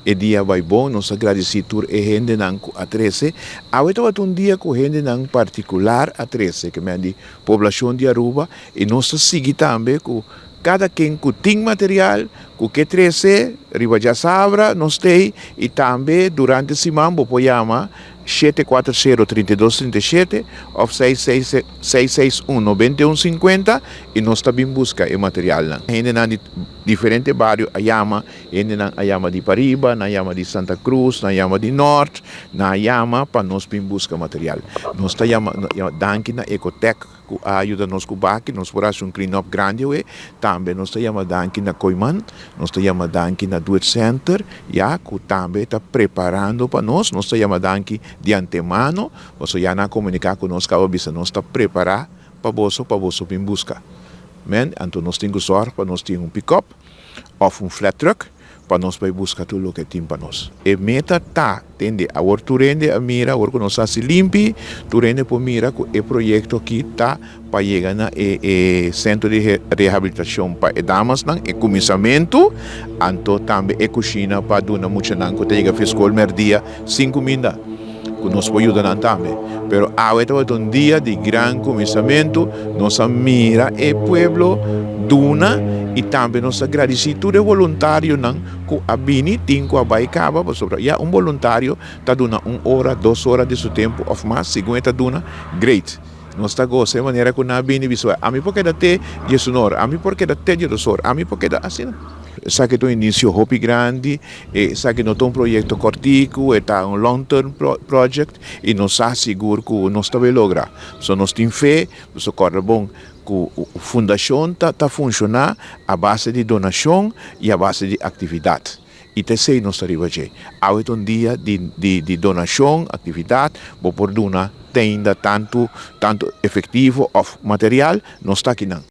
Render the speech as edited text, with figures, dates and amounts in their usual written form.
E dia a bai bon, nos ta gradisí tur e hendenan ku a trese. Awe tabata un dia ku hendenan partikular a trese, ke men di poblashon di Aruba, i nos ta sigui tambe ku kada ken ku tin material ku ke trese riba djasabra nos t'ei i tambe durante siman bo por yama 740 32 37 òf 661 91 50 i nos ta bin buska e materialnan. Hendenan di diferente bario a yama. Hendenan a yama di pariba, nan a yama di Santa Cruz, nan a yama di Nort, nan a yama pa nos bin buska material. Nos ta yama danki na Ecotec ku a yuda nos ku baki, nos por hasi un clean up grandi awe. Tambe nos ta yama danki na Kooiman, nos ta yama danki na Doet Center, ya ku tambe ta preparando pa nos. Nos ta yama danki di antemano, pasobra ya nan a komunika ku nos kaba bisa nos ta prepara pa boso, pa boso bin buska. Men, anto nos tin ku sòrg pa nos tin un pick up. Of un flat truck pa nos bai buska tur loke tin pa nos. E meta ta, tende, awor tur hende a mira, awor ku nos hasi limpi, tur hende por mira ku e proyekto aki ta pa yega na e e sentro di rehabilitashon pa e damasnan, e kuminsamentu, anto tambe e kushina pa duna muchanan ku ta yega fi skol mèrdia sin kuminda, ku nos por yuda nan tambe. Pero awe tabata un dia di gran kuminsamentu, nos a mira e pueblo duna i tambe nos a gradisí tur e boluntarionan ku a bini, tin ku a bai kaba, pasobra ya un boluntario ta duna un ora, 2 ora di su tempu òf mas, segun e ta duna, great. Nos ta gosa e manera ku nan a bini bisa, Ami por keda te 11 or, ami por keda te 12 or, ami por keda asina. Esaki ta un inisio hopi grandi, esaki no ta un proyekto kòrtiku, e ta un long term project i nos sa sigur ku nos ta bai logra. So nos tin fe, pasobra kòrda bon ku fundashon ta funshoná a base di donashon i a base di aktividat. I ta esei nos ta riba dje. Awe ta un dia di donashon, aktividat, bo por duna te ainda tantu tantu efektivo òf material, nos ta akinan.